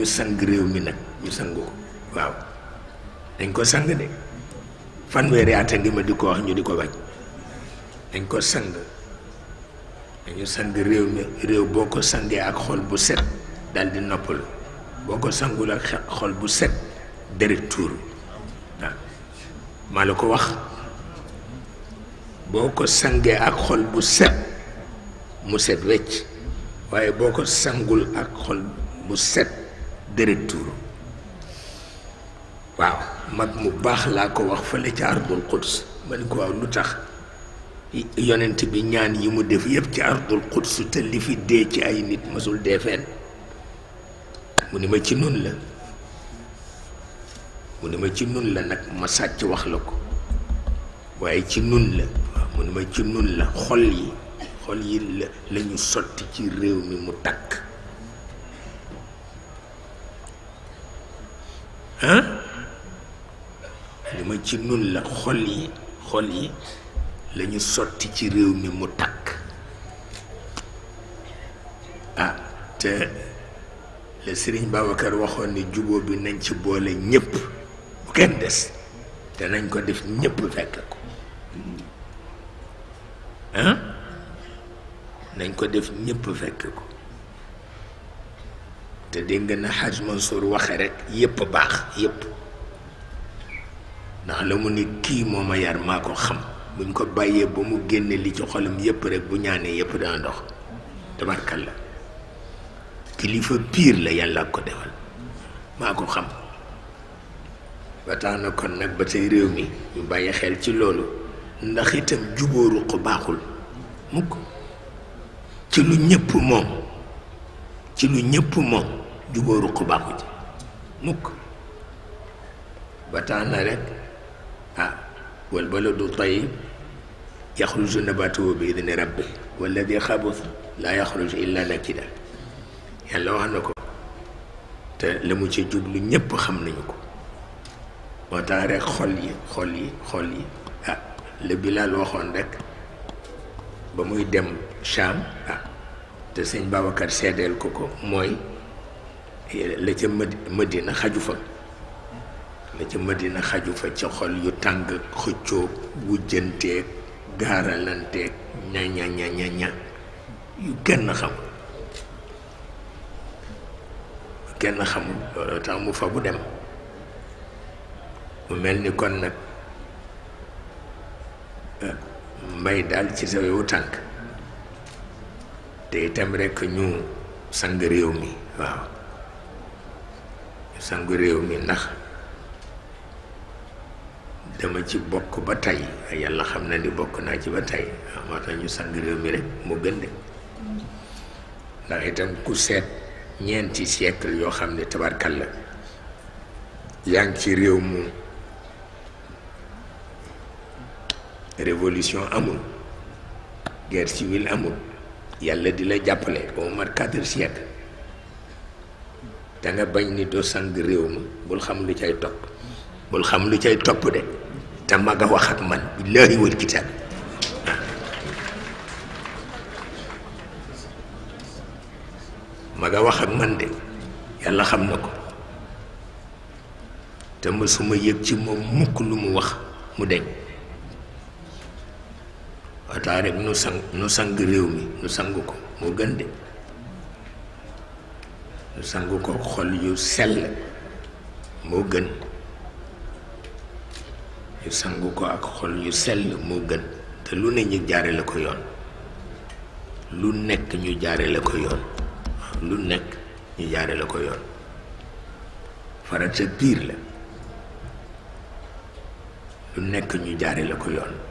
ñu sang réew mi nag ñu sang ko waaw dañ ko sang de fanweeri at a ngi ma di ko wax ñu di ko bañ dañ ko sang dañu sang réew mi réew boo ko sangee ak xol bu set dal di noppalu boo ko sangul ak xol bu set deret tuur waaw maa la ko wax boo ko sangee ak xol bu set mu set wecc waaye boo ko sangul ak xol bu set deret tuuru waaw mag mu baax laa ko wax fële ca ardul quds ma ni ko waaw lu tax yonent bi ñaan yi mu def yépp ci ardul quds te li fi dee ci ay nit masul dee fenn mu ni ma ci nun la mu ni ma ci nun la nag ma sàcc wax la ko waaye ci nun la waaw mu ni ma ci nun la xol yi la ñu sotti ci réew mi mu takk ah li ma ci nun la xol yi la ñu sotti ci réew mi mu takk ah te le Sëriñ Babacar waxoon ni jubóo bi nañ ci boole ñépp bu kenn des te nañ ko def ñépp fekk ko ah nañ ko def ñépp fekk ko te dégg nga na Haj Mansour waxe rek yépp baax yépp ndax la mu ni kii moo ma yar maa ko xam buñ ko bàyyee ba mu génne li ci xolam yépp rek bu ñaanee yépp dana ndox tabarkalla kilifa piir la yàlla ko defal maa ko xam ba tax na kon nag ba tey réew mi ñu bàyyi xel ci loolu ndax itam jubóoru ko baaxul mukk ci lu ñépp moom jubóoru ko baaxu ci mukk ba tax na rek ah wal baladu tayyib yaxruju nabatuhu bi idni rabbi walladi xabuth laa yaxruju illa nakida yàlla wax na ko te la mu ci jublu ñépp xam nañu ko moo tax rek xol yi ah la Bilaal waxoon rek ba muy dem Cham ah te sëñ Babacar seedeel ko mooy la ca Madina xaju fa ca xol yu tàng xëccoo wujjanteeg gaaralanteeg ña yu kenn xamul loolu tax mu fa bu dem mu mel ni kon nag mbay daal ci sa wewu tànk te itam rekk ñu sang réew mi waaw ñu sang réew mi ndax dama ci bokk ba tey yàlla xam na ni bokk naa ci ba tey waaw moo tax ñu sang réew mi rek mu gën de ndax itam ku seet ñeenti siècle yoo xam ne tabarkalla yaa ngi ci réew mu révolution amul guerre civile amul yàlla di la jàppale ba mu mat 4 siècles da nga bañ ni doo sang réew ma bul xam lu cay topp de te mag a wax ak man billaahi wal kitaab mag a wax ak man de yàlla xam na ko te mësuma yëg ci moom mukk lu mu wax mu deñ waxtaan rek nu sang réew mi nu sang ko moo gën de nu sang ko xol yu sell moo gën ñu sang ko ak xol yu sell moo gën te lu ne ñu jaare la ko yoon lu nekk ñu jaare la ko yoon lu nekk ñu jaare la ko yoon farata biir la lu nekk ñu jaare la ko yoon